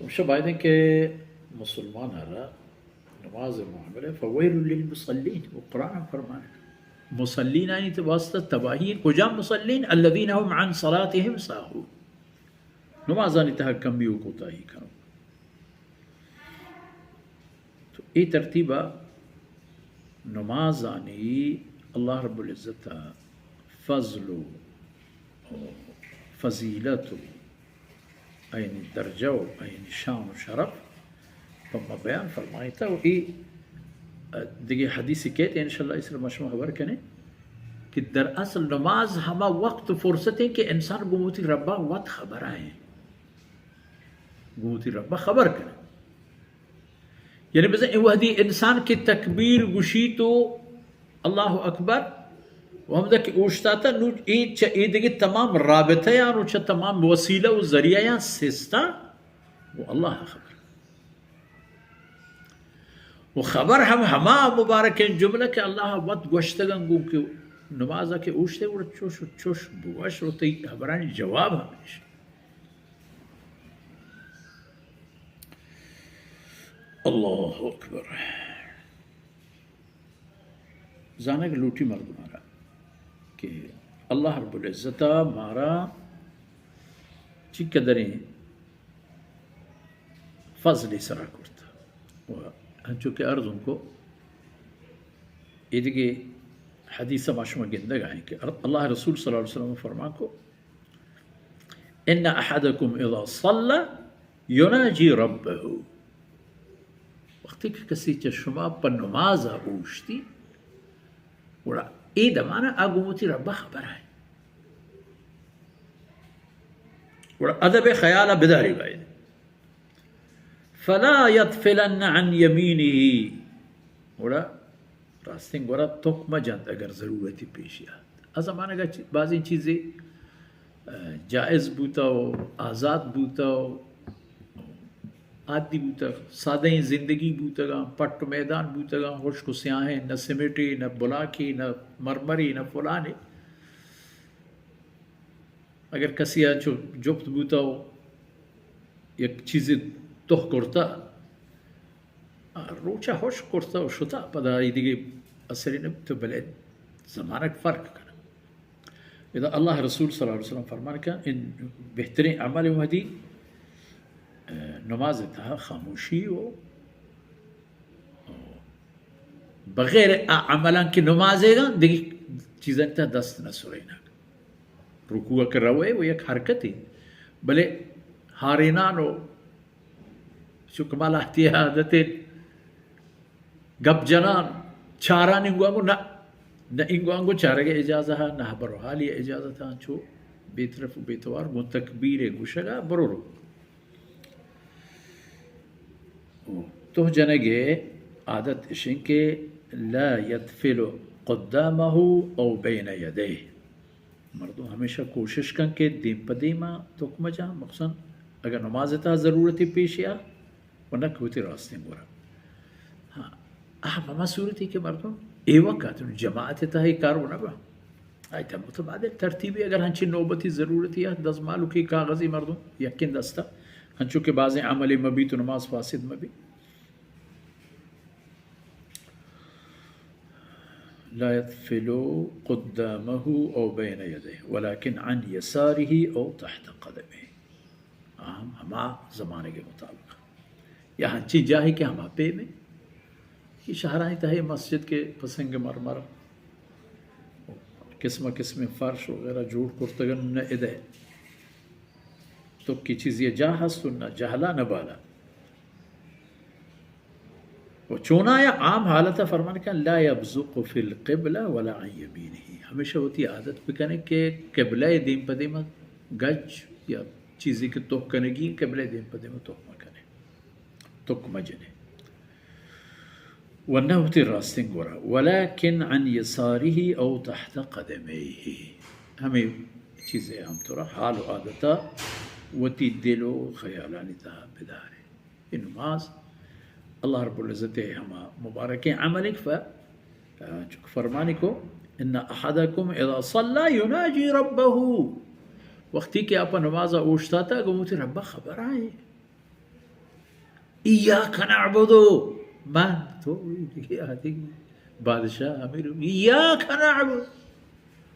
ہمیشہ باید انت کہ مسلمان ء را نماز ء معاملہ فویل للمصلین و قرآن ء فرمان، مصلین آنی تو واسطہ تباہی انت۔ کجام مصلین؟ الذین هم عن صلاتهم ساهون، نمازانی تہا کمی و کوتاہی کنوک۔ تو اے ترتیب ء نمازانی اللہ رب العزت ء فضل و فضیلت و آیانی درجہ و آیانی شان و شرف پہ ما بیان فرمائیتا و ای دگہ حدیثی کیت، انشاءاللہ اس ما شما خبر کنیں کہ در اصل نماز ہما وقت و فرصت ہے کہ انسان گوں وتی ربا وت خبر آئیں، گوں وتی ربا خبر کنیں۔ یعنی بزن اے وہدی انسان کہ تکبیر گوشی تو اللہ اکبر و ہمدا کہ اوشتاتا، نو اے چہ اے دگہ تمام رابطہ یان و چہ تمام وسیلہ و ذریعہ یان سستا و اللہ خبر۔ و خبر ہم ہما مبارکیں جملہ کہ اللہ وت گوشتگن گوں کہ نمازا کہ اوشتے گڑا چوش و چوش بگوش و تئی خبرانی جواب ہمیش۔ اللہ اکبر۔ زانگ لوٹی مردمارا کہ اللہ رب العزت مارا چی قدریں فضلی سرا کرتا۔ و انچو کہ عرض ان کو، ایدگہ حدیث ما شما گندگا ہیں کہ اللہ رسول صلی اللہ علیہ وسلم فرمان کو، ان احدکم اذا صلی یناجی ربہ۔ وقتی کہ کسی چہ شما پہ نماز اوشتی، گڑا اے دمانا آ گوں وتی ربا خبر آئے۔ گڑا ادب خیالا بداری باید۔ فلا یتفلن عن یمینہ، گڑا راستیں گورا تک مہ جنت اگر ضرورتی پیش آت۔ آ زمانگا چی-، بازیں چیزے، آ، جائز بوتا و آزاد بوتا و عادی بوتا، سادہیں زندگی بوتگاں، پٹ و میدان بوتگاں، ہشک و سیاہیں، نہ سیمٹے، نہ بلاکے، نہ مرمرے، نہ فلانے۔ اگر کسی ء چو جپت بوتا و یک چیزے تہ کرتا، آ، روچا ہشک کرتا و شتا، پدا ای دگہ اثرے نہ بوتا، بلے زمانگ فرق کنا۔ ادا اللہ رسول صلی اللہ علیہ وسلم فرمان کن، ان بہترین عمل وہدی، آ، نماز تہا خاموشی و بغیر آ عملاں کہ نمازے گا، دگہ چیزانی تہا دست نہ سرینگ۔ رکوع کہ روئے و یک حرکتے، بلے ہارینان و چو کہ ما لہتی عادت گپ جنان چاران انگوانگو نہ، نہ انگوانگو چارگ اجازہ، نہ ہبر و حالی اجازت، چو بے طرف و بے توار گوں تکبیر گوشگا برو رو۔ و تہ جنگ ء عادت اشیں کہ لا یتفل قدامہ او بین یدیہ۔ مردم ہمیشہ کوشش کن کہ دیم پہ دیما تک مجاں، مخصوصاً اگر نماز تہا ضرورتی پیش آ و نہ کہ وتی راستیں گورا۔ ہاں، آ ہما صورتی کہ مردم ایوک ات، جماعت تہا اے کار و نہ با۔ آئی تہا متبادل ترتیبی اگر ہنچین نوبتی ضرورتی آ، دزمالوکی کاغذی مردم یکین دستا، ہنچو کہ بازیں عملی مبی تو نماز فاسد مبی۔ لا یتفل قدامہ او بین یدیہ ولکن عن یسارہ او تحت قدمہ۔ آ ہم ہما زمانگ مطابق۔ یا ہنچیں جاہے کہ ہما پیم انت کہ شہرانی تہا مسجد کہ پہ سنگ مرمر قسم قسم فرش وغیرہ جوڑ کرتگن، نہ ادے تو کہ چیزی جاہ ہست و نہ جہلا نہ بالا۔ و چونایا عام حالت فرمان کن، لا یبزق فی القبلہ ولا عن یمینہ، ہمیشہ وتی عادت بکنے کہ قبلہ دیم پہ دیم گج یا چیزی کہ تہ کنگی قبلہ دیم پہ دیم تہ مکنے، تک مجنے۔ و نہ وتی راستیں گورا، ولکن عن یسارہ او تحت قدمیہ، ہمے چیزے ہم ترا حال و عادتا وتی دل و خیالانی تہا بدارے۔ اے نماز اللہ رب العزت ہما مبارکیں عمل ف-، چک فرمانی کو، ان احدکم اذا صلی یناجی ربہ، وقتی کہ آپا نماز اوشتاتا گوں وتی ربا خبر آئے۔ ایاک نعبد، من، تو، دیگه، دیگه. بادشاہ، امیر، ایاک نعبد.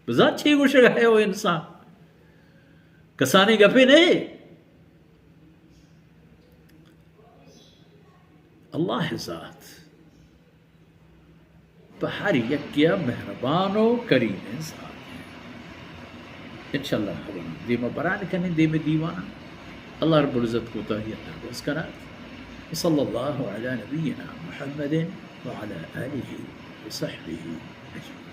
بزان چی گوشگ ءَ ئے او انسان؟ کسانیں گپے نہ اِنت. اللہ ءِ ذات پہ ہر یکے ءَ مہربان و کریمیں ذات اِنت. انشاءاللہ ہبراں دیما بران کنیں، دیم دیوانا. اللہ رب العزت کوتاہی ءَ درگوز کنات. وصلی اللہ علی نبینا محمد وعلی آلہ وصحبہ اجمعین.